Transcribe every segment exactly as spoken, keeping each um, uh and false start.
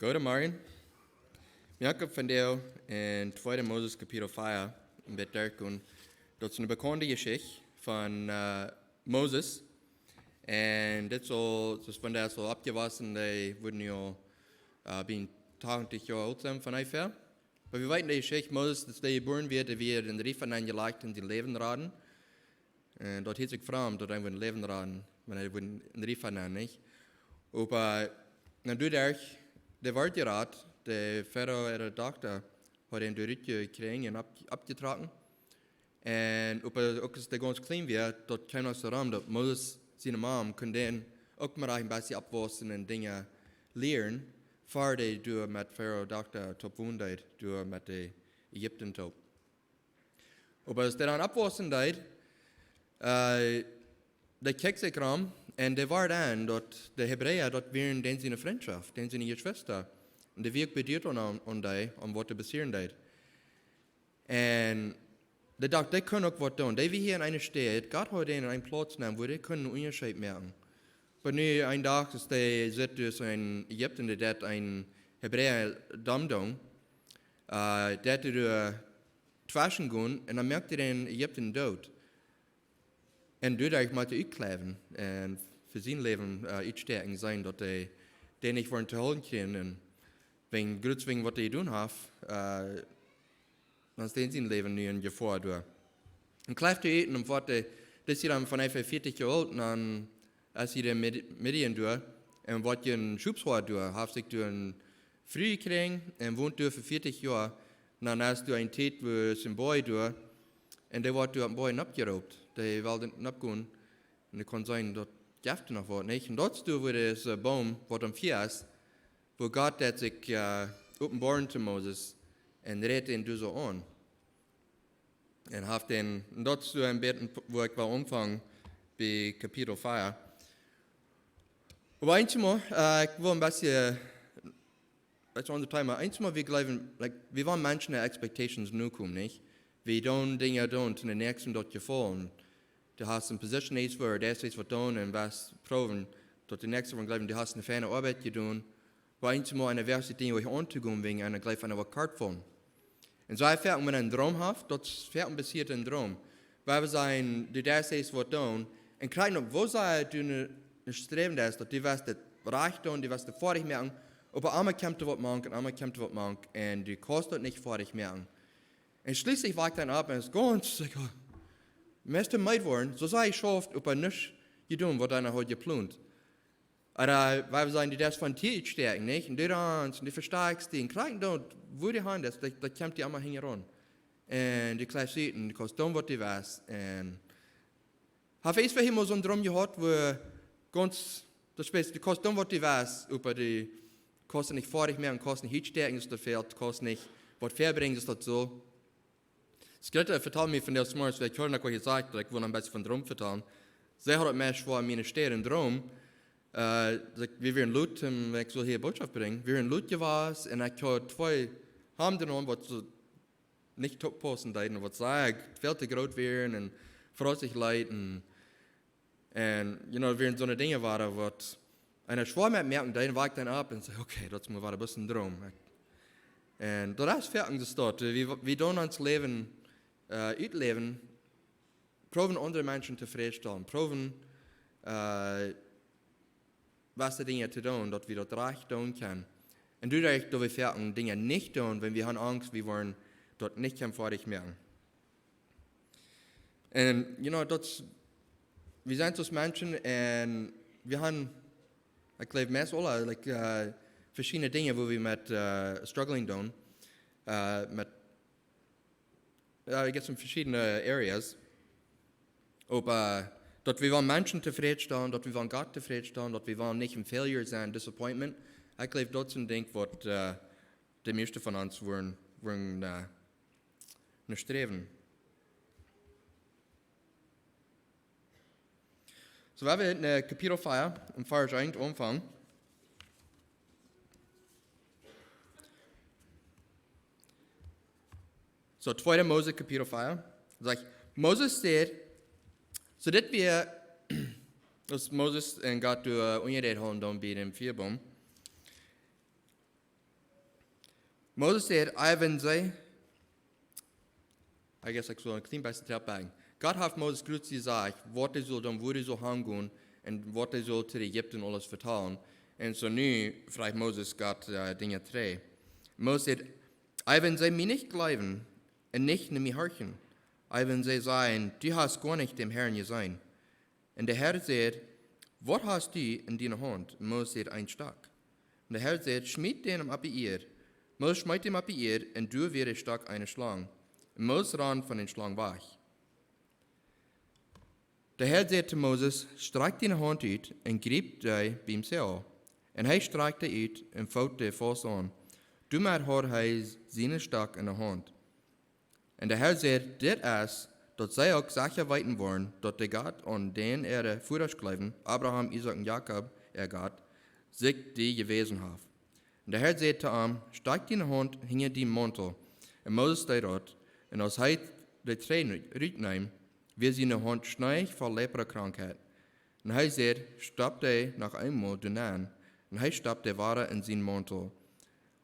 Goodemorjen. Wie haben vondoag en tweede Moses Kapitel vea en bät derchgonen. Daut es eene bekaunde Jeschicht von, äh, Moses. Un dit saul, daut es von dee saul oppjewossen, dee wudden nu aul, äh, bie tachentich Joa oolt sennen von onjefäa. Oba wie weeten de Jeschicht, Moses, daut dee jebuaren wort, dee wort en de Riefa nenjelajcht un sien Läwen raden. Un daut hieet sikj framd, daut hee wudd sien Läwen raden, wan hee wudd en de Riefa nenn, nich? Oba, na, doaderch, dee wort jerat, de Farao äare Dochta haud am doa rutjekjräajen un opp-, oppjetrocken. Un oba uk aus dee gaunz kjlien wia, daut kjeem noch soo rom, daut Moses siene Mam kunn dän uk mau een bät oppwaussen un Dinja lieren, ver dee doa met Farao Dochta toop wonen deed, doa met de Ägipten toop. Oba aus dee dan oppwaussen deed, äh, dee kjikjt sikj rom un dee wort en, daut de Hebräa, daut wieren dän siene Frintschoft, dän siene Jeschwista. Un dee wia uk bediet aun, aun, aun dee, aun waut doa passieren deed. Un dee docht, dee kunnen uk waut doonen. Dee wia hia en eene Staut, Gott haud dän en eene Plauts jenomen, wua dee kunnen een Unjascheet moaken. Oba nu een Dach, aus dee sitt doa en Ägipten, dee deit een Hebräa dom doonen, äh, deit hee doa tweschen gonen un dan moakt hee dän Ägipten doot. Un doaderch mott hee utkjleewen un fa sien Läwen, äh, utstoaken sennen, daut hee dän nich woat to hoolen kjrieen. Un wäajen, groots wäajen waut hee jedonen haft, äh, dan es dän sien Läwen nu en Jefoa doa. Un kjleeft hee ut un woat hee, dit es hia dan von onjefäa vieetich Joa oolt, un dan es hee en Mid-, Midian doa, un woat hee een Schopshoad doa, haft sikj doa eene Fru jekjräajen un wont doa fa vieetich Joa. Un dan es doa eene Tiet, wua es een Boy doa, un dee woat doa opp een Boy noppjeroopt. Dee well doa noppgonen, un dee kaun seenen, daut jeft doa noch waut, nich? Un daut es doa, wua dis, äh, Boom, waut aum Fia es, wua Gott deit sikj, äh, openboaren to Moses un rät am doa soo aun. Un haft dän, un daut es soo een bät, wua ekj well aunfangen, bie Kapitel vea. Oba eensmol, äh, ekj well een bät, äh, daut es aun daut Thema, eensmol wie jleewen, like, wie woaren Menschen äare expectations nokomen, nich? Wie doonen Dinja doonen, toom dän Näakjsten daut jefaulen. Du hast eene Position, eent wua, du hast eent waut doonen un waut proowen, daut de Näakjste woat jleewen, du hast eene feine Oabeit jedonen, oba eensmol eena wist de Dinja nich auntogonen, wäajen eena jleeft, eena woat kort faulen. Un soo ekj foaken, wan eena een Droom haft, daut foaken passieet een Droom. Wua wie sajen, du deist eent waut doonen, un krakjt uk, woo sea du nu, nu sträwen deist, daut du west daut rajcht doonen, du west daut foadich moaken, oba emma kjemt doa waut mank un emma kjemt doa waut mank, un du kaust daut nich foadich moaken. Un schlieslich wajcht eena opp un es gaunz, like, oh, meist meed woaren, soo sea jeschauft, oba nuscht jedonen, waut eena haud jeplont. Ooda, wua wie sajen, du deist von Tiet utstoaken, nich? Un du dan, un du vestakjst die, un krakjt dan, wua du han deist, daut, daut kjemt die emma hinjaraun. Un du kjleefst ut, un du kaust doonen waut du west. Un hab ekj eenmol soon Droom jehaut, wua gaunz, daut es, du kaust doonen waut du west, oba du kaust nich foadich moaken, kaust nich utstoaken, daut fält, kaust nich waut vebrinjen, daut sull. Greta vetald mie von daut Morjes, wie ekj haud noch waut jesajcht, daut ekj wull een bät von Droom vetalen. See haud daut mea schwoa, mie een Droom. Äh, see, wie wieren lot, ähm, ekj sull hia Botschaft brinjen. Wie wieren lot jewast un ekj haud twee Hausen aun, waut soo nich toop paussen deeden, waut sea väl too groot wieren un fa sikj leeten. Un, you know, wieren soone Dinja, wua waut eena schwoa met moaken deed, wajcht eena opp un säd, okay, daut es mau waut een bät een Droom. Un daut es foaken de Staut. Wie, wie doonen ons Läwen, äh, utläwen, proowen aundre Menschen tofräd to stalen, proowen, äh, waut de Dinja to doonen, daut wie daut rajcht doonen kjennen. Un doaderch, daut wie foaken Dinja nich doonen, wan wie han Angst, wie woaren daut nich kjennen foadich moaken. Un, you know, daut, wie sent soo Menschen un wie han, ekj jleew, meist aule, like, äh, veschiedne Dinja, wua wie met, äh, struggling doonen, äh, met, jo, ekj jleew, en veschiedne areas. Oba, äh, daut wie woaren Menschen tofräd stalen, daut wie woaren Gott tofräd stalen, daut wie woaren nich een failure sennen, disappointment. Ekj jleew, daut es een Dinkj, waut, äh, de mieeschte von ons woaren, woaren, äh, no sträwen. Soo, wie haben en, äh, Kapitel vea, en Varsch eent aunfangen. Soo, tweede Mose Kapitel vea. Sajcht, Moses säd, soo dit wia, aus Moses un Gott doa, äh, unjareden hauden dan bie dän Fiaboom. Moses säd, even see, I guess ekj saul een kjlien bät trigjbakjen. Gott haft Moses krakjt jesajcht, waut hee saul doonen, wua hee saul hangonen un waut hee saul to Ägipten aules vetalen. Un soo nu fruach Moses Gott, äh, Dinja trigj. Moses säd, even see mie nich jleewen un nich no mie horchen. Even see sajen, du hast goanich dän Herrn jeseenen. Un de Herr säd, waut hast du en diene Haunt? Un Moses säd, een Stock. Un de Herr säd, schmiet dän opp de Ieed. Moses schmeet dän opp de Ieed un doa wort de Stock eene Schlang. Un Moses rand von dän Schlang wajch. De Herr säd to Moses, strakj diene Haunt ut un jrieep dee biem Saul. Un hee strakjt dee ut un foot dee faust aun. Doamet haud hee sienen Stock en de Haunt. Un de Herr säd, dit es, daut see uk secha weeten woaren, daut de Gott, aun dän äare Vodasch jleewden, Abraham, Isaak un Jakob, äa Gott, sikj die jewäsen haft. Un de Herr säd to am, stekj diene Haunt hinja dien Mauntel. Un Moses deed daut. Un aus hee de Träd rutneem, wia siene Haunt schneeich voll Leprakrankheit. Un hee säd, stop dee noch eemol doa nenn. Un hee stopt dee wada en sienen Mauntel.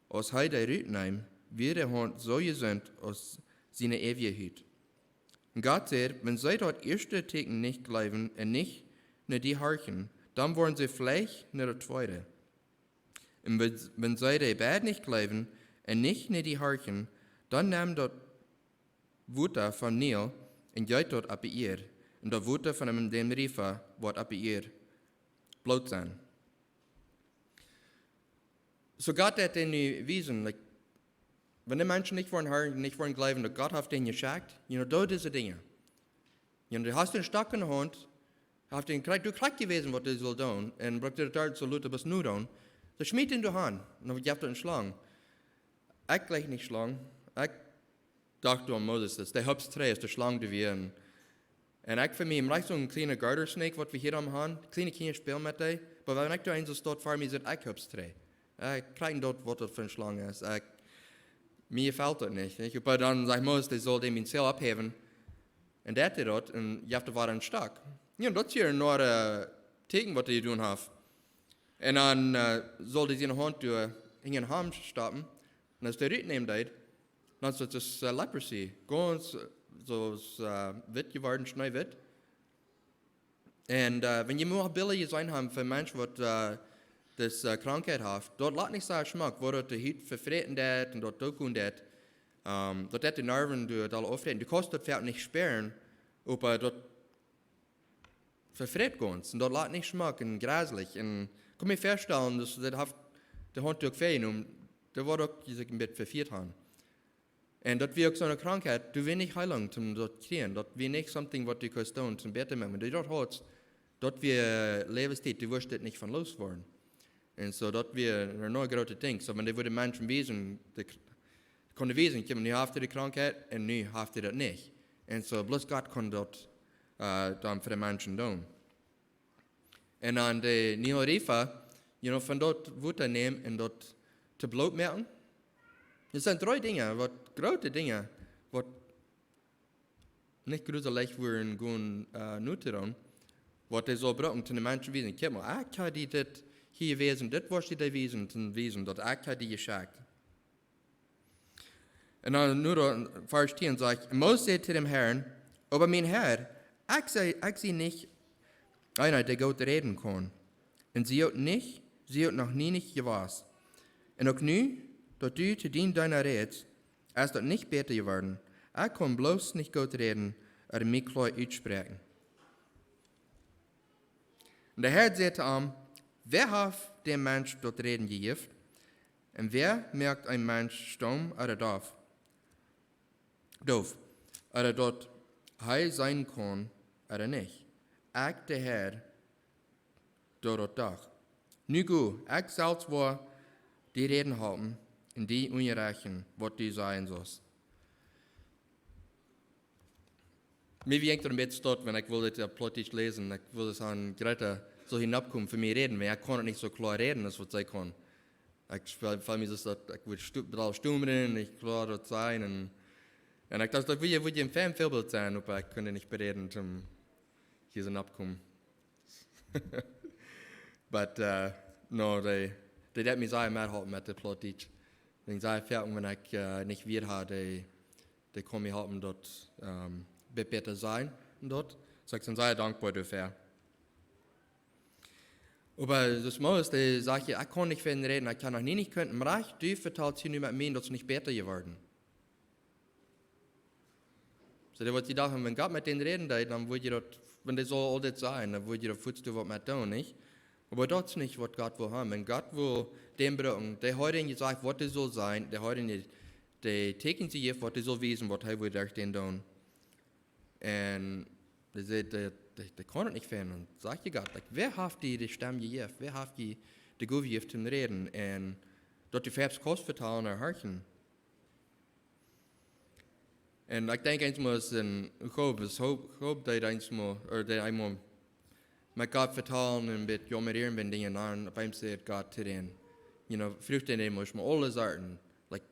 Aus hee dee rutneem, wia de Haunt soo jesunt aus siene eewje Hut. Un Gott säd, wan see daut ieeschte Tieekjen nich jleewen un nich no die horchen, dan woaren see veleicht no daut tweede. Un wan, wan see dee beid nich jleewen un nich no die horchen, dan nemm daut Wota vom Nil un jeet daut opp de Ieed, un daut Wota von däm, däm Riefa woat opp de Ieed Bloot sennen. Soo Gott haft dee nu wiesen, like, wan de Menschen nich woaren hieren, nich woaren jleewen, daut Gott haft dee jeschekjt, you know, doo dise Dinja. You know, du hast een Stock en de Haunt, haft dän krakjt, du krakjt jewäsen, waut du saust doonen, un brukt dee doa soo lud, waut du saust doonen. Soo schmiet dän doa han, un dan jeft et eene Schlang. Ekj jleich nich Schlang. Ekj docht aun Moses, daut dee hupst trigj, aus de Schlang doa wia. Un ekj fa mie, mie rajcht soon kjliena garter snake, waut wie hia aum han. Kjliene Kjinja spälen met dee. Oba wan ekj doa eent soo stoot ver mie sitt, ekj hupst trigj. Ekj kjrieech daut, waut daut fa eene Schlang es. Ekj, mie jefelt daut nich, nich? Oba dan sajcht Moses, dee saul dän biem Saul opphäwen. Un deit hee daut, un jeft am wada een Stock. Jo, un daut es hia noch, äh, Tieekjen, waut hee jedonen haft. Un dan, äh, saul hee siene Haunt doa hinja dän Haunt stoppen. Un aus dee rutnemt, dan es daut, äh, leprosy. Gaunz, äh, soo aus, äh, witt jeworden, schneewitt. Un, äh, wan jie mol Bilda jeseenen haben von Menschen, waut, äh, dise, äh, Krankheit haben, daut lat nich soo schmock, woo daut de Hut vefräten deit un daut uk deit. Ähm, daut deit de Nerven doa doll oppfräten. Du kaust daut foaken nich spieren, oba daut vefrät gaunz. Un daut lat nich schmock un jreslich. Un ekj kaun mie väastalen, daut, daut haft de Haunt uk väajenomen. Dee woat uk sikj een bät vefieet haben. Un daut wia uk soone Krankheit, doa wia nich Heelunk toom daut kjrieen. Daut wia nich something, waut du kaust doonen toom bäta moaken. Wan du daut hast, daut wia Läwenstiet, du woascht dit nich von loos woaren. Un soo, daut wia een grootet Dinkj. Soo, wan dee wudden Menschen wiesen, dee k-, kunnen wiesen, kjikj, nu haft hee de Krankheit un nu haft hee daut nich. Un soo, bloos Gott kaun daut, äh, dan fa de Menschen doonen. Un dan de Nilriefa, you know, von daut Wota nämen un daut to Bloot moaken. Daut sent dree Dinja, waut groote Dinja, waut nich gruselig wieren, gonen, äh, nu to doonen, waut dee saul brucken, toom de Menschen wiesen. Kjikj mol, ekj hab die dit hia jewäsen, dit woascht du dee wiesen, toom wiesen, daut ekj hab die jeschekjt. Un dan nu dan, Varsch tieen sajcht, Moses säd to däm Herrn, oba mien Herr, ekj sie, ekj sie nich eena, dee goot räden kaun. Un sie uk nich, sie uk noch nie nich jewast. Un uk nu, daut du to dien Deena rätst, es daut nich bäta jeworden. Ekj kaun bloos nich goot räden, ooda mie kloa utspräakjen. Un de Herr säd to am, wäa haft däm Mensch daut Räden jejäft? Un wäa moakt een Mensch stumm ooda doaf? Doaf, ooda daut hee seenen kaun ooda nich? Ekj, de Herr, doo daut doch. Nu go, ekj selfst woa die räden halpen un die unjarechten, waut du sajen saust. Mie wia daut een bät stoot, wan ekj wull dit opp Plautdietsch läsen. Ekj wull daut aun Greta soo hinopkomen fa mie räden, wiels ekj kaun daut nich soo kloa räden aus waut see kaun. Ekj feel, feel mie soo daut ekj wudd stu-, doll stumren un nich kloa daut sajen. Un, un ekj docht, daut wudd, wudd een fein Väabilt sennen, oba ekj kunn nich beräden, om hia soo hinopkomen. But, uh, no, dee, dee deed mie sea methalpen met de Plautdietsch. Dan saj ekj foaken, wan ekj äh, nich wada ha, dee, dee kaun mie halpen daut ähm, bät bäta sennen un daut. Soo ekj sie sea dankboa doafäa. Oba soo aus Moses, dee säd: "Ekj kaun nich fa an räden, ekj kaun noch nie nich kjennen, oba du vetalst hia nu met mie, daut es nich bäta jeworden." Soo, dee waut see dochten, wan Gott met dän räden deed, dan wudd je daut, wan dee saul aul dit sajen, dan wudd je daut fuaz waut met doonen, nich? Oba daut es nich waut Gott well haben. Wan Gott well dän brucken, dee haud am jesajcht waut hee saul sennen, dee haud am de, de Tieekjens jejäft waut hee saul wiesen, waut hee wudd derch dän doonen. Un dee säd, dee, dee, dee kaun daut nich finjen. Un sajcht Gott, like, wäa haft die de Stemm jejäft? Wäa haft die de Gow jejäft toom räden? Un daut du foaken kaust vetalen un horchen. Un ekj denkj eemol, aus een Job, aus Job, Job deed eemol, ooda deed eemol met Gott vetalen un bät jaumren wäajen Dinja, dan opp eemol säd Gott to dän, you know, fruach dän eemol, mau aule Sorten, like,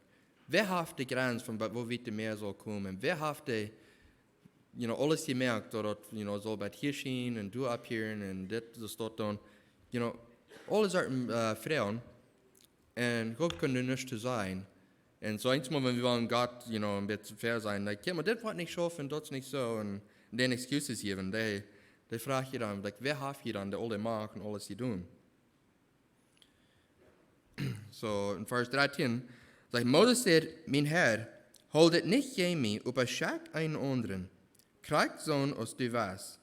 wäa haft de Grenz von wa-, woo wiet de Mäa saul komen? Wäa haft de, you know, aules jemoakt, daut daut, you know, saul bie hia schienen un doa oppheeren un dit, daut, daut doonen? You know, aule Sorten äh, Froagen. Un Gott kunn doa nuscht to sajen. Un soo eemol, wan wie wellen Gott, you know, een bät fair sennen, like, "Kjikj mau, dit woat nich schaufen, daut es nich soo." Un dan excuses jäwen, dee, dee fruach je dan, like, wäa haft je dan de aule Macht un aules jedonen? Soo, en Varsch dartieen sajcht, Moses säd: "Mien Herr, hool dit nich jäajen mie, oba schekj eenen aundren, krakjt soon aus du west."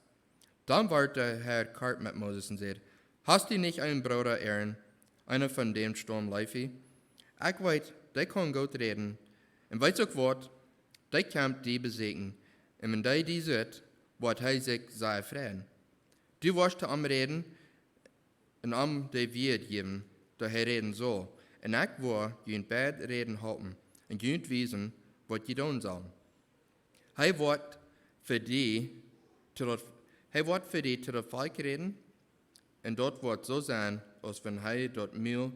Dan wort de Herr kort met Moses un säd: "Hast du nich eenen Brooda Aaron, eenen von dän Staum Levi? Ekj weet, dee kaun goot räden, un weetst uk waut, dee kjemt die besieekjen, un wan dee die sitt, woat hee sikj sea freien. Du woascht to am räden, un am de Wieed jäwen, daut hee räden saul, un ekj woa junt beid räden halpen, un junt wiesen waut jie doonen sellen. Hee woat fa die to daut, hee woat fa die to daut Volkj räden, un daut woat soo sennen, aus wan hee daut Mul,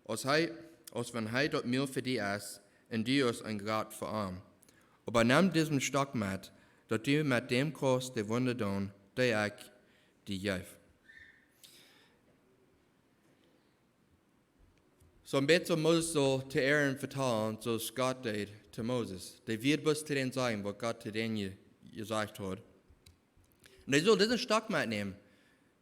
aus hee, aus wan hee daut Mul fa die es, un du aus een Gott fa am. Oba nem disen Stock met, daut du met däm kaust de Wunda doonen, dee ekj die jeef." Soo een bät soo Moses saul to Aaron vetalen, soo aus Gott deed to Moses. Dee wia bloos to dän sajen waut Gott to dän je-, jesajcht haud. Un dee saul disen Stock metnämen.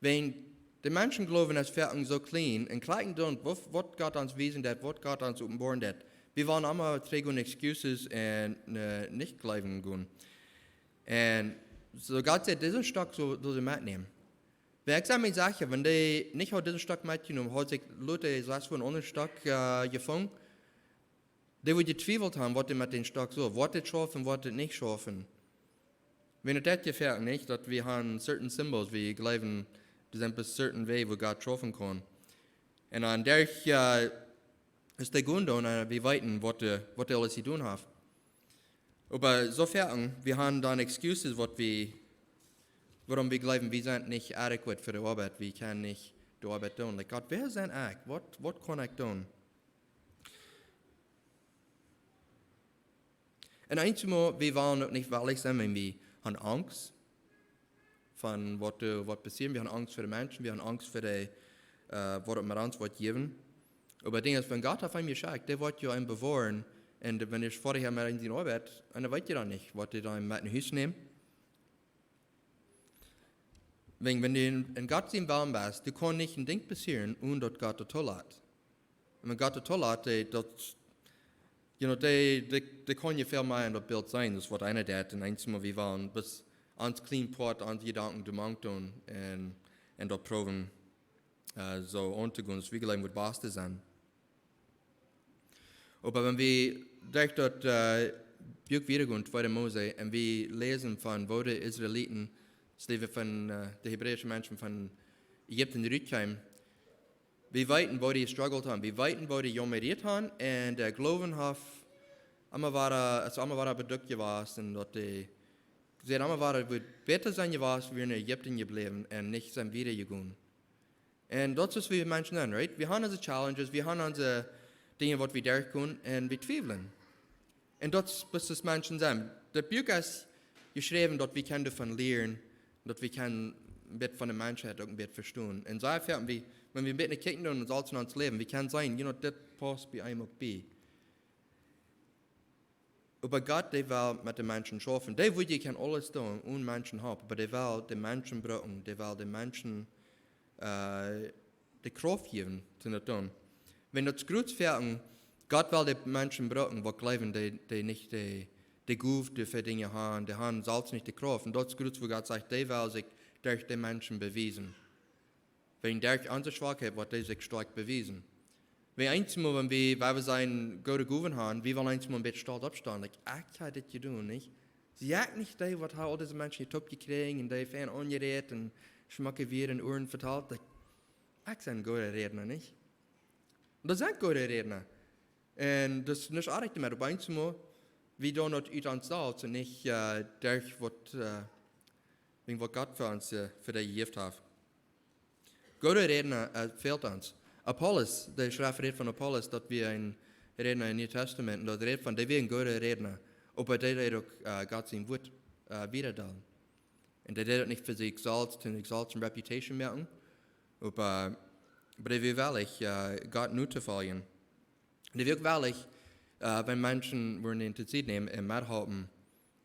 Wan de Menschen jleewen, daut wie foaken soo kjlien un kjlien doonen, waut, waut Gott ons wiesen deed, waut Gott ons openboaren deed. Wie woaren emma trigj en excuses un äh, nich jleewen gonen. Un soo Gott säd, disen Stock saul, saul see metnämen. Oba ekj saj mie secha, wan dee nich haud disen Stock metjenomen, haud sikj lota sest fa een aundren Stock äh, jefungen, dee wudd jetwiewelt haben, waut dee met dän Stock saul, woat dit schaufen, woat dit nich schaufen. Wan daut jefält nich, daut wie haben certain symbols, wie jleewen, doa sent bloos certain Wäaj, woo Gott schaufen kaun. Un dan derch äh, es de Grund, un äh, wie weeten waut dee, waut dee aules jedonen haft. Oba soo foaken, wie haben dan excuses, waut wie, wuarom wie jleewen, wie sent nich adequate fa de Oabeit, wie kjennen nich de Oabeit doonen. Like, Gott, wäa sie ekj? Waut, waut kaun ekj doonen? Un eemol, wie wellen uk nich wellich sennen, wan wie haben Angst von waut, äh, waut passieet. Wie haben Angst fa de Menschen, wie haben Angst fa de, äh, waut et met ons woat jäwen. Oba daut Dinkj es, wan Gott haft am jeschekjt, dee woat die bewoaren. Un wan du foadich best met dien Oabeit, dan weetst du dan nich, waut du dan met no Hus nemst. Wan, wan du en, en Gott sien Wellen best, du kaust nich een Dinkj passieren, onen daut Gott daut toolat. Un wan Gott daut toolat, dee, daut, you know, dee, dee, dee kaun je väl mea en daut Bilt seenen, daut waut eena deit. Un eemol wie wellen bloos ons kjlien Poat, onse Jedanken doa mank doonen un, un daut proowen äh, soo auntogonen, aus wie jleewen waut baste sennen. Oba wan wie derch daut äh, Buak wieda gonen, Tweede Mose, un wie läsen von woo de Israeliten, aus dee von äh, de hebräische Menschen von Ägipten rutkjeemen, wie weeten woo dee gestruggelt haben, wie weeten woo dee jejaumert haben, un de Gloowen haft emma wada, es emma wada bedukt jewast, un daut dee, see haben emma wada, wudd bäta sennen jewast, wieren en Ägipten jebläwen un nich sent wieda jegonen. Un daut es waut wie Menschen sent, right? Wie haben onse challenges, wie haben onse Dinja waut wie derchgonen un wie twiewlen. Un daut es waut wie Menschen sent. Daut Buak es jeschräwen daut wie kjennen doavon lieren, daut wie kjennen een bät von de Menschheit uk een bät vestonen. Un soo foaken wie, Wan wie een bät kjikjen doonen, dan saul et en ons Läwen, wie kjennen seenen, you know, dit paust bie eenem uk bie. Oba Gott, dee well met de Menschen schaufen. Dee wudd je kjennen aules doonen, onen Menschen Help. Oba dee well de Menschen brucken, dee well de Menschen, äh, de Krauft jäwen, toom daut doonen. Wan daut groots wäa, Gott well de Menschen brucken, waut jleewen dee, dee nich de, de Gow doafäa Dinja haben, dee haben selfst nich de Krauft. Un daut groots, wua Gott sajcht, dee well sikj derch de Menschen bewiesen. Wan derch onse Schwakheit woat dee sikj stoakj bewiesen. Wan eensmol, wan wie, wan wie sien goode Gowen haben, wie wellen eensmol een bät stolt oppstonen. Like, ekj hab dit jedonen, nich? See ekj nich dee, waut hab aul dise Menschen hia toop jekjräajen un dee fein aunjerät un schmocke Wieed en Uaren vetalt. Like, ekj sie een gooda Rädna, nich? Un daut sent goode Rädna. Un daut es nuscht oajch doamet, oba eensmol, wie doonen daut ut ons selfst un nich, äh, derch waut, äh, wäajen waut Gott fa ons, äh, fa dee jejäft haft. Goode Rädna, äh, fält ons. Apollos, de Schreft rät von Apollos, daut wia een Rädna em Nieen Tastament, un daut rät von, dee wia een gooda Rädna. Oba dee deed uk, äh, Gott sien Wuat, äh, wiedadeelen. Un dee deed daut nich fa sikj selfst, toom sikj selfst eene Reputation moaken, oba, oba dee wia wellich, äh, Gott notofoljen. Dee wia uk wellich, äh, wan Menschen wudden am to Sied nämen un methalpen,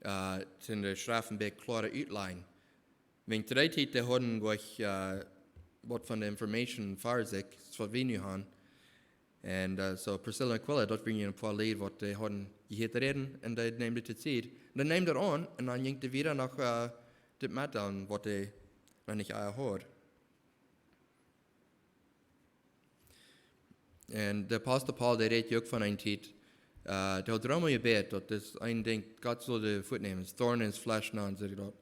äh, toom de Schreft een bät kloara utläajen. Wäajen to dee Tiet, dee hauden nich, äh, waut von de Information fa sikj, soo waut wie nu haben. Un, äh, soo Priscilla un Aquila, daut wieren een poa Lied, waut dee hauden jehieet räden, un dee neemen dit to Sied. Un dan neemen dee aun, un dan jinkj dee wieda no, äh, dit met dan, waut dee noch nich ea haud. Un de Apostel Paulus, dee rät je uk von eene Tiet, äh, dee haud doaräwa jebät, daut es een Dinkj, Gott saul dee wajchnämen, es Doarn em Fleesch, nanen see daut.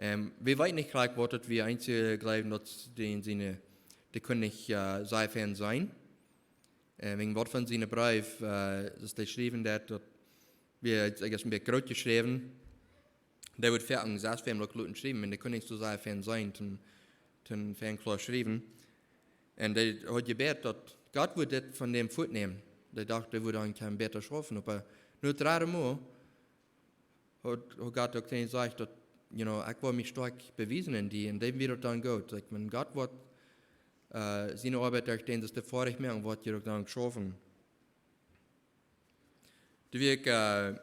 Un wie weeten nich krakjt, waut daut wia, eenje jleewen, daut dee en siene, dee kunn nich, äh, sea fein seenen. Un wäajen waut von siene Breew, äh, daut dee schriewen deed, daut wia, I guess, een bät groot jeschräwen. Dee wudd foaken sest fäm uk loten schriewen, un dee kunn nich soo sea fein seenen, toom, toom fein kloa schriewen. Un dee haud jebät, daut Gott wudd dit von däm wajchnämen. Dee docht, dee wudd dan kjennen bäta schaufen. Oba no drädemol haud, haud Gott uk to am jesajcht, daut, you know, ekj well mie stoakj bewiesen en die, un dee wia daut dan goot. Like, wan Gott woat, äh, siene Oabeit derch dän, daut dee foadich moaken, woat hee uk dan schaufen. Doa wia ekj, äh,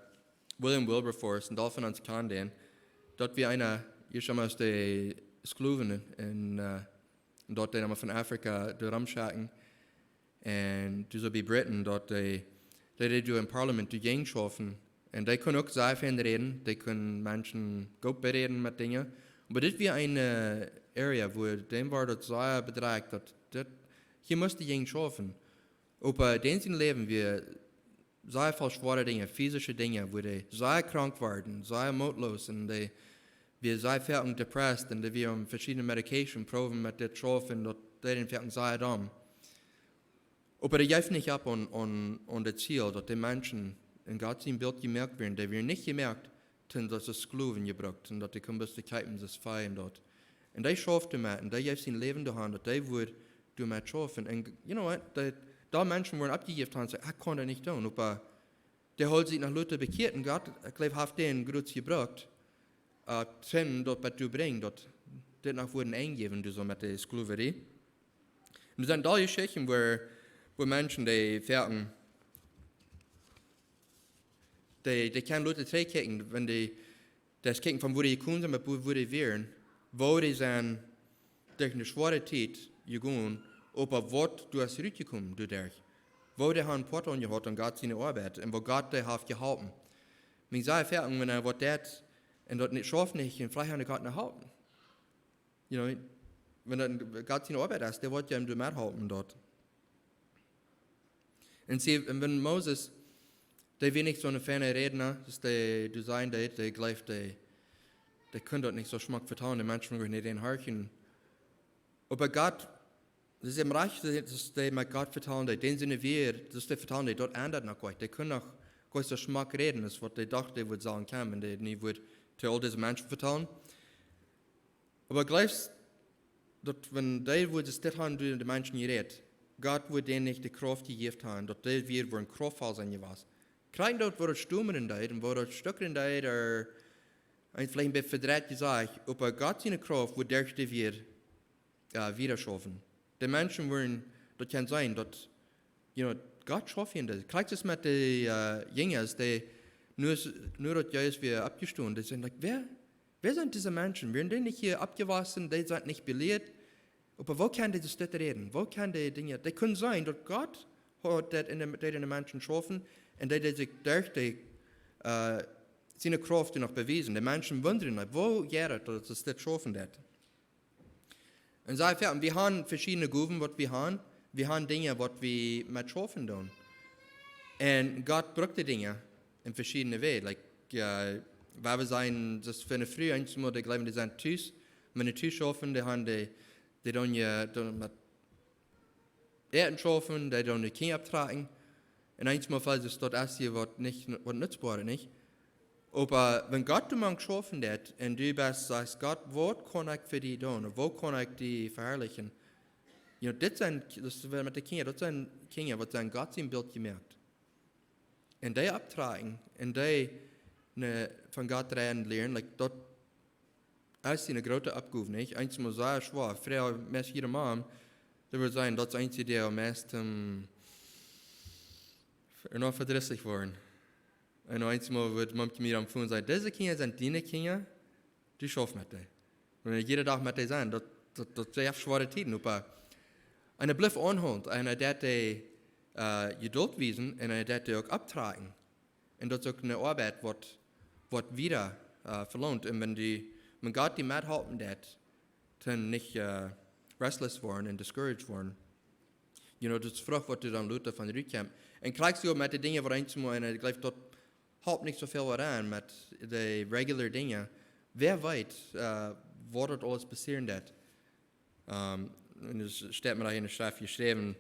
William Wilberforce, een Deel von ons kjanen dän, daut wia eena, hia soo aus de Sklowen en, äh, daut dee emma von Afrika doa romschekjten. Un doa soo bie Briten, daut dee, dee deed doa em Parlament doa jäajen schaufen. Un dee kunn uk sea fein räden, dee kunn Menschen goot beräden met Dinja. Oba dit wia eene, äh, Area, wua däm wort daut sea bedrekjt, daut dit, hia must dee jäajen schaufen. Oba dän sien Läwen wia sea väl schwoare Dinja, physische Dinja, wua dee sea krank worden, sea mootloos, un dee wia sea foaken depressed, un dee wia aun veschiedne Medication proowen met dit schaufen, daut deed am foaken sea down. Oba dee jeef nich opp aun, aun, aun daut Ziel, daut de Menschen en Gott sien Bilt jemoakt wieren, dee wieren nich jemoakt, toom daut see Sklowen jebrukt, un daut dee kunnen bloos vekjeepen, daut Vee un daut. Un dee schauft doamet, un dee jeef sien Läwen doahan, daut dee wudd doamet schaufen. Un, you know what, dee, dee Menschen wudden oppjejäft haben, saj, ekj kaun daut nich doonen, oba dee haud sikj noch luta bekjieet, un Gott, ekj jleew, haft dän groots jebrukt, äh, toom daut bat doa brinjen, daut dit noch wudden enjäwen, doa soo met de Sklowerie. Un doa sent aul Jeschichten, wua, wua Menschen, dee foaken, dee, dee kjennen luta trigjkjikjen, wan dee, daut kjikjen von wua dee jekomen sent, bat wua, wua dee wieren, woo dee sent derch eene schwoare Tiet jegonen, oba waut doa es rutjekomen doaderch. Woo dee haben Poat aunjehaut aun Gott siene Oabeit un woo Gott dee haft jeholpen. Mie saj ekj foaken, wan eena waut deit un daut nich schauft nich, un veleicht haft Gott nich jeholpen. You know, wan daut Gott siene Oabeit es, dee woat die doamet halpen doa. Un see, un wan Moses, dee wia nich soon feina Rädna, daut dee, dee sien, dee, dee jleeft, dee, dee kunn daut nich soo schmock vetalen, de Menschen wudden nich horchen. Oba Gott, daut es am rajcht, daut, daut dee met Gott vetalen deed, dän siene Wieed, daut dee vetalen deed, daut endat noch goanich. Dee kunn noch goanich soo schmock räden, aus waut dee docht, dee wudd sajen kjennen, dee nich wudd to aul dise Menschen vetalen. Oba jleefst, daut wan dee wudd dit haben, doa de Menschen jerät, Gott wudd dän nich de Krauft jejäft haben, daut dee wia, wua een Krauftvoll sennen jewast. Krakjt daut, wua daut stumen deed, un wua daut stucken deed, ooda een veleicht een bät vedreit jesajcht, oba Gott siene Krauft wudd derch dee wia, äh, wieda schaufen. De Menschen wudden daut kjennen seenen, daut, you know, Gott schauft en dee. Krakjt soo met de, äh, Jinja, dee nu, nu daut Jesus wada oppjestonen, dee sajen, like, wäa, wäa sent dise Menschen? Wieren dee nich hia oppjewossen? Dee sent nich belieet. Oba woo kjennen dee dit räden? Woo kjennen dee Dinja? Dee kunnen seenen, daut Gott haud daut en de, daut en de Menschen schaufen un dee, dee sikj derch de, äh, siene Krauft noch bewiesen. De Menschen wundren, like, woo jeit daut, daut dit schaufen deit? Un see fäa, wie haben veschiedne Gowen, waut wie haben. Wie haben Dinja, waut wie met schaufen doonen. Un Gott brukt dee Dinja en veschiedne Wäaj. Like, äh, wua wie seenen, daut fa eene Fru, eenjemol, dee jleewen, dee sent tus, wan dee tus schaufen, dee haben dee, dee doonen je, doonen met Äten schaufen, dee doonen de Kjinja opptrakjen. Un eenjemol felt et daut es hia waut nich, waut nutzboa, nich? Oba wan Gott doa mank schaufen deit, un du best, sajchst, Gott, waut kaun ekj fa die doonen? Woo kaun ekj die veharlichen? You know, dit sent, daut es met de Kjinja, daut sent Kjinja, waut sent Gott sien Bilt jemoakt. Un dee opptrakjen, un dee, ne, von Gott räden lieren, like, daut es eene groote Oppgow, nich? Eenjemol sea schwoa. Froag meist jieda Mom, dee wudd sajen, daut es eent, dee meist, ähm, noch vedrisslich woaren. Un eenjemol wudd Momkje mie aum Phone sajen, dise Kjinja sent diene Kjinja, du schaufst met dee. Wan du jieda Dach met dee sennen, daut, daut, daut sent schwoare Tieden, oba eena blift aunhoolent, eena deit dee, äh, Jeduld wiesen, un eena deit dee uk opptrakjen. Un daut es uk eene Oabeit, waut, waut wada, äh, velangt. Un wan du, wan Gott die methalpen deit, dan nich, äh, restless woaren un discouraged woaren. You know, daut es Frucht, waut du dan lota von rutkjemt. Un krakjt soo met de Dinja, waut eenjemol, un ekj jleew, daut halpt nich soo väl waut aun met de regular Dinja. Wäa weet, äh, waut daut aules passieren deit. Ähm, un et steit mie hia en de Schreft jeschräwen,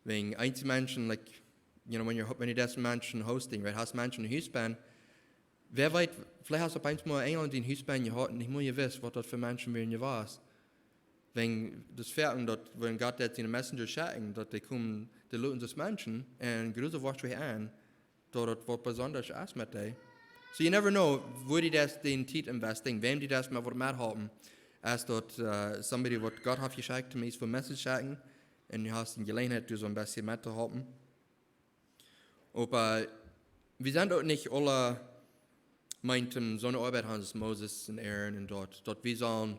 wäajen eenje Menschen, like, you know, when you're, when you're just Menschen hosting, right? Hast Menschen em Hus benne, wäa weet, veleicht hast du opp eemol Enjel en dien Hus benne jehaut un nich mea jewist, waut daut fa Menschen wieren jewast. Wäajen daut Foaken, daut, wan Gott deit siene Messenger schekjen, daut dee komen, dee loten dise Menschen, un Grusel woat wada aun, daut et waut Besondasch es met dee. So you never know, woo du daut dien Tiet investing, wäm du daut met waut methalpen. Aus daut, äh, somebody, waut Gott haft jeschekjt, om eent een Message schekjen, un du hast eene Jeläajenheit, du soo een bät mettohalpen. Oba wie sent uk nich aule, meent, soone Oabeit haben aus Moses un Aaron un daut, daut wie sellen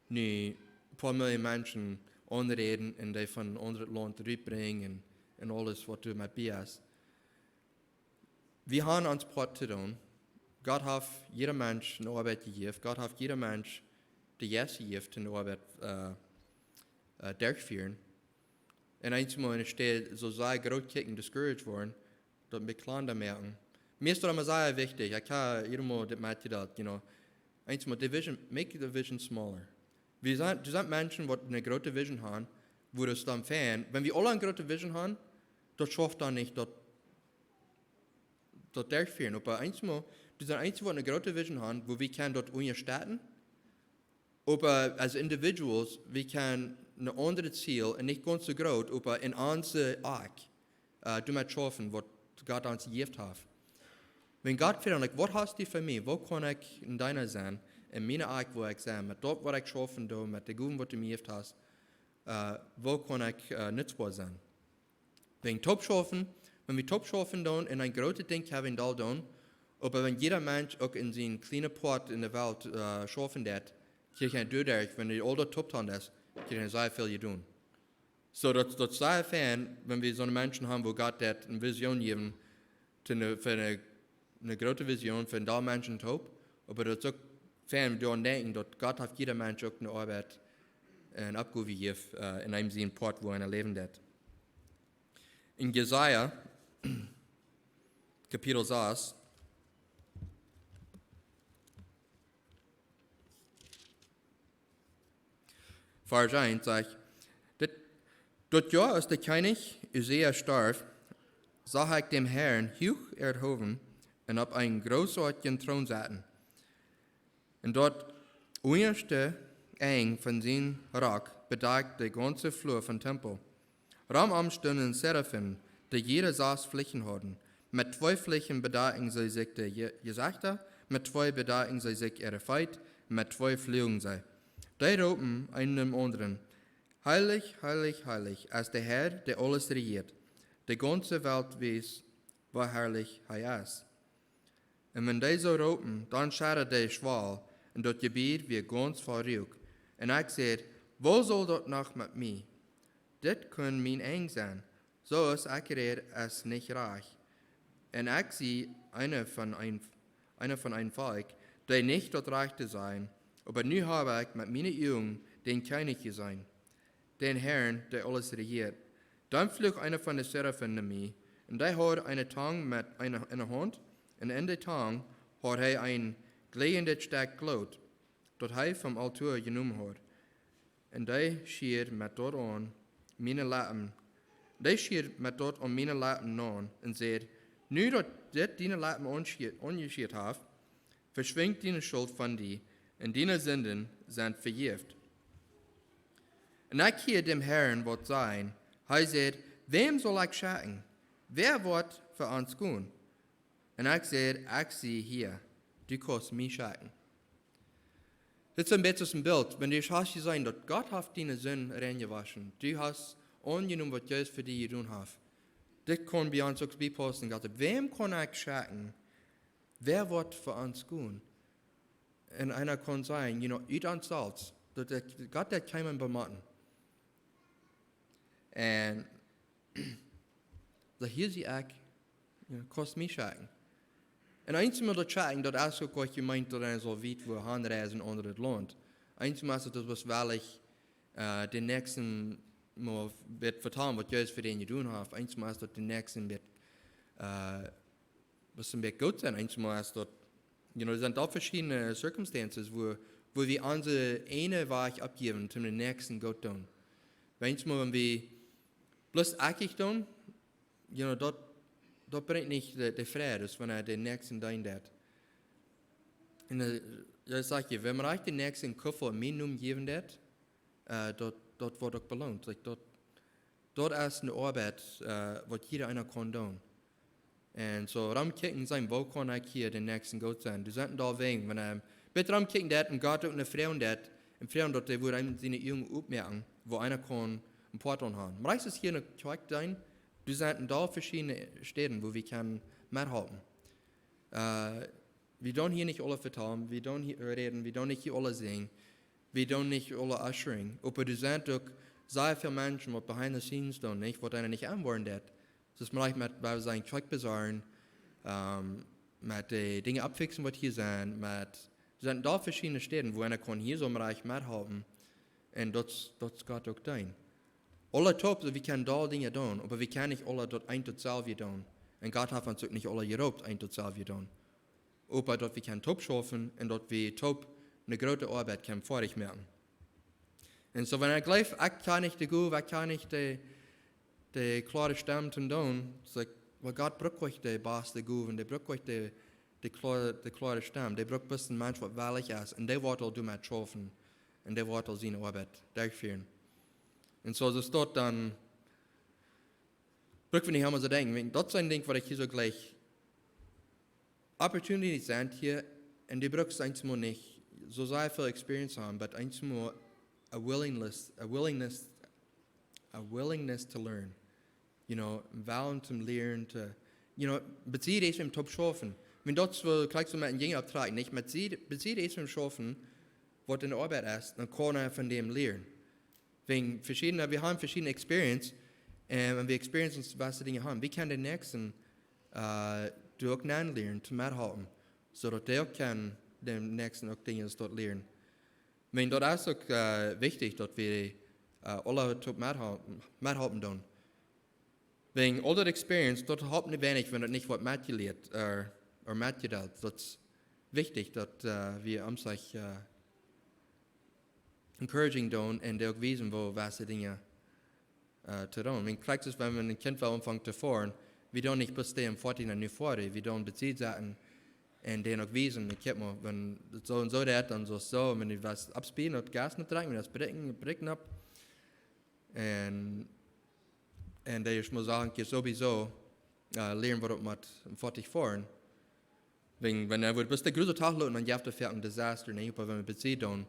nu een poa Milljoon Menschen aunräden un dee von een aundret Launt rutbrinjen un aules, waut doamet bie es. Wie haben ons Poat to doonen. Gott haft jieda Mensch eene Oabeit jejäft. Gott haft jieda Mensch dän Jeist jejäft, eene Oabeit, äh, äh, derchfieren. Un eenjemol en de Städ soo sea groot kjikjen, discouraged woaren, daut mie kjlanda moaken. Mie es daut emma sea wichtich. Ekj hab hia emol dit metjedeelt, you know. Eenjemol, the vision, make the vision smaller. Wie sent, doa sent Menschen, waut eene groote Vision haben, wua daut dan fein, wan wie aule eene groote Vision haben, daut schauft dan nich, daut daut derchfieren. Oba eenjemol, doa sent eenje, waut eene groote Vision haben, wua wie kjennen daut unjastetten. Oba aus individuals, wie kjennen een aundret Ziel, un nich gaunz soo groot, oba en onse Akj, äh, doamet schaufen, waut Gott ons jejäft haft. Wan Gott froacht, like, waut hast du fa mie? Woo kaun ekj een Deena sennen? En miene Akj, woo ekj sie, met daut, waut ekj schaufen doo, met de Gowen, waut du mie jejäft hast, äh, woo kaun ekj, äh, nutzboa sennen? Wäajen toop schaufen, wan wie toop schaufen doonen un een grootet Dinkj haben doonen, oba wan jieda Mensch uk en sien kjlienen Poat en de Welt, äh, schaufen deit, kjricht eena doaderch, wan dee aule toop doonen, daut kjricht eena sea väl jedonen. So, daut, daut es sea fein, wan wie soone Menschen haben, wua Gott deit eene Vision jäwen, to eene, fa eene, eene groote Vision fa een Deel Menschen toop, oba daut es uk fein, doaraun denkjen, daut Gott haft jieda Mensch uk eene Oabeit un Oppgow jejäft, äh, en eenem sien Poat, wua eena läwen deit. En Jesaja, Kapitel sas, Varsch eent sajcht, dit, daut Joa aus de Kjennich Usia storf, sach ekj dän Herrn huach erhowen un opp eenen grootoatjen Troon setten. Un daut unjaschte Enj von sien Rock bedakjt de gaunze Flua vom Tempel. Rom am stunden Serafen, dee jieda sas Flieejen hauden. Met twee Flieejen bedakjten see sikj de Je-, Jesechta, met twee bedakjten see sikj äare Feet, met twee fluagen see. Dee roopen eena dän aundren: Heilich, heilich, heilich es de Herr, dee aules rejieet. De gaunze Welt wees, woo herrlich hee es. Un wan dee soo roopen, dan schaddad de Schwal, un daut Jebied wia gaunz voll Ruak. Un ekj säd: Woo saul daut noch met mie? Dit kunn mien Enj sennen. Soo aus ekj räd, es nich rajcht. Un ekj sie eena von een, eena von een Volkj, dee nich daut Rajchte sajen, oba nu hab ekj met miene Uagen dän Kjennich jeseenen, dän Herrn, dee aules rejieet. Dan fluach eena von de Serafen no mie, un dee haud eene Tang met eene, enne Haunt, un en de Tang haud hee een jleejendet Stekj Golt, daut hee vom Altoa jenomen haud. Un dee schieed met daut aun miene Leppen, dee schieed met daut aun miene Leppen naun un säd: Nu daut dit diene Leppen aunschie-, aunjeschieet haft, veschwinjt diene Schult von die, un diene Sinden sent vejäft. Un ekj hieed däm Herrn waut sajen. Hee säd: Wäm saul ekj schekjen? Wäa woat fa ons gonen? Un ekj säd: Ekj sie hia, du kaust mie schekjen. Dit es een bät aus een Bilt. Wan du hast jeseenen, daut Gott haft diene Sind reinjewoschen, du hast aunjenomen, waut Jesus fa die jedonen haft. Dit kaun bie ons uk bie paussen. Gott, wäm kaun ekj schekjen? Wäa woat fa ons gonen? Un eena kaun sajen, you know, ut ons selfst, daut de, Gott deit kjeenem bemotten. Un daut hia sie ekj, you know, kaust mie schekjen. Un eensmol daut schekjen, daut es uk waut jemeent, daut eena saul wiet wua han reisen aun daut Launt. Eensmol es daut, daut waut well ekj, äh, dän Näakjsten mol waut vetalen, waut Jesus fa dän jedonen haft. Eensmol es daut dän Näakjsten waut, äh, waut een bät goot sennen. Eensmol es daut, you know, doa sent aul veschiedne circumstances, wua, wua wie onse eene Wajch oppjäwen, om dän Näakjsten goot doonen. Eensmol, wan wie bloos ekjich doonen, you know, daut, daut brinjt nich de, de Fräd, daut es wan eena dän Näakjsten deenen deit. Un, äh, daut saj ekj, wan eena rajcht dän Näakjsten een Kuffel en mienen Nomen jäwen deit, äh, daut, daut woat uk beloont. Like, daut, daut es eene Oabeit, äh, waut jieda eena kaun doonen. Un soo romkjikjen sennen, woo kaun ekj hia dän Näakjsten goot sennen? Doa sent een Deel Wäaj, wan eena bät romkjikjen deit un Gott uk eene Froag deit, eene Froag daut dee woat eenem siene Uagen opmoaken, wua eena kaun een Poat aun haben. Meist es hia enne Kjoakj dan, doa sent een Deel veschiedne Städen, wua wie kjennen methalpen. Äh, wie doonen hia nich aule vetalen, wie doonen hia räden, wie doonen nich hia aule sinjen, wie doonen nich aule ushering. Oba doa sent uk sea väl Menschen, waut behind the scenes doonen, nich, waut eena nich aunwoaren deit. Daut es veleicht met, wua wie sajen, Kjoakj besorjen, ähm, met de Dinja oppfiksen, waut hia sent, met, doa sent een Deel veschiedne Städen, wua eena kaun hia soo rajcht methalpen. Un daut, daut Gott uk deenen. Aule toop, soo wie kjennen een Deel Dinja doonen, oba wie kjennen nich aule daut eent daut selwje doonen. Un Gott haft ons uk nich aule jeroopt, eent daut selwje doonen. Oba daut wie kjennen toop schaufen un daut wie toop eene groote Oabeit kjennen foadich moaken. Un soo, wan ekj jleew, ekj kaun nich de Gow, ekj kaun nich de, de kloare Stemm doonen, soo ekj, oba Gott brukt nich de baste Gow un dee brukt nich de, de kloare, de kloare Stemm. Dee brukt bloos een Mensch, waut wellich es, un dee woat aul doamet schaufen, un dee woat aul siene Oabeit derchfieren. Un soo es daut dan, bruck wie nich emma soo denkjen. Daut es een Dinkj, waut ekj hia soo jlikj. Opportunities sent hia, un du bruckst eensmol nich soo sea väl experience haben, but eensmol a willingness, a willingness, a willingness to learn. You know, een Wellen toom lieren, to, you know, besied eascht toop schaufen. Wan daut soo, jlikj soo met een Jinja opptrakjen, nich? Met sie, besied eascht schaufen, waut eene Oabeit es, dan kaun hee von däm lieren. Wäajen veschiedne, wie haben veschiedne experience, un wan wie experience ons waut Dinja haben, wie kjennen dän Näakjsten, äh, doa uk nenn lieren, toom methalpen, soo daut dee uk kaun dän Näakjsten uk Dinja doa lieren. Wäajen daut es uk, äh, wichtich, daut wie, äh, aule toop methalpen, methalpen doonen. Wäajen aul daut experience, daut halpt nich weinich, wan daut nich woat metjelieet, äh, ooda metjedeelt. Daut es wichtich, daut, äh, wie ons, äh, encouraging doonen un dee uk wiesen, woo waut Dinja, äh, to doonen. Wan jlikj es, wan een Kjint well aunfangen to foaren, wie doonen nich bloos dee em foadich no nu foaren, wie doonen besied setten un dän uk wiesen, ekj hab mau, wan daut soo un soo deit, dan soo, soo, wan du waut oppspeeden, daut Gas nich drekjen, wan daut bräakjen, bräakjen opp. Un, un dee es mau sajen, ekj sowieso, äh, lieren, waut daut met een foadich foaren. Wan, wan hee woat bloos de Grus tachlooten, dan jeft daut fa een disaster, nä? Oba wan wie besied doonen,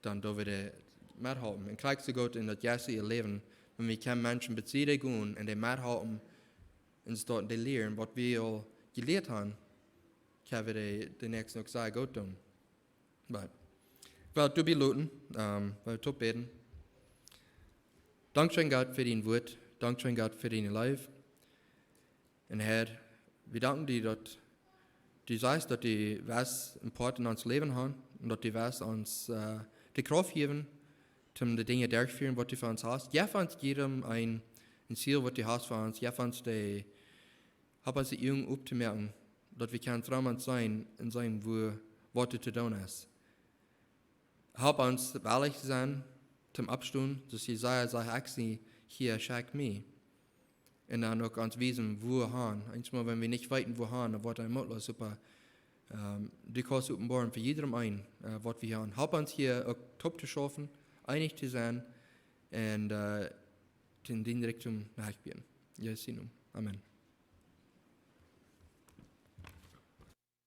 dan doo wie dee, methalpen. Un krakjt soo goot en daut Jeist äa Läwen, wan wie kjennen Menschen besieden gonen un dee methalpen un stoten dee lieren, waut wie aul jelieet haben, kjenn wie dee, dee näakjsten uk sea goot doonen. But, well, to be looten, um, well, to bäden. Dankscheen, Gott, fa dien Wort. Dankscheen, Gott, fa diene Leew. Un Herr, wie danken die, daut du sajchst, daut du woascht een Poat en ons Läwen haben un daut du woascht ons, äh, de Krauft jäwen, om de Dinja derchfieren, waut du fa ons hast. Jeff ons jiedem een, een Ziel, waut du hast fa ons. Jeff ons de, halp ons de Uagen optomoaken, daut wie kjennen fromm ons sennen un seenen, woo, waut to doonen es. Halp ons wellich sennen, om opptostonen, soo aus Jesaja sajcht: "Ekj sie hia, schekj mie." Un dan uk ons wiesen, woo han. Eensmol, wan wie nich weeten, woo han, dan woat eena mootloos, oba, ähm, du kaust openboaren fa jiedem eenen, äh, waut wie han. Halp ons hia uk toop to schaufen, eenich to sennen un, äh, en diene Richtung notogonen. En Jesu Nomen. Amen.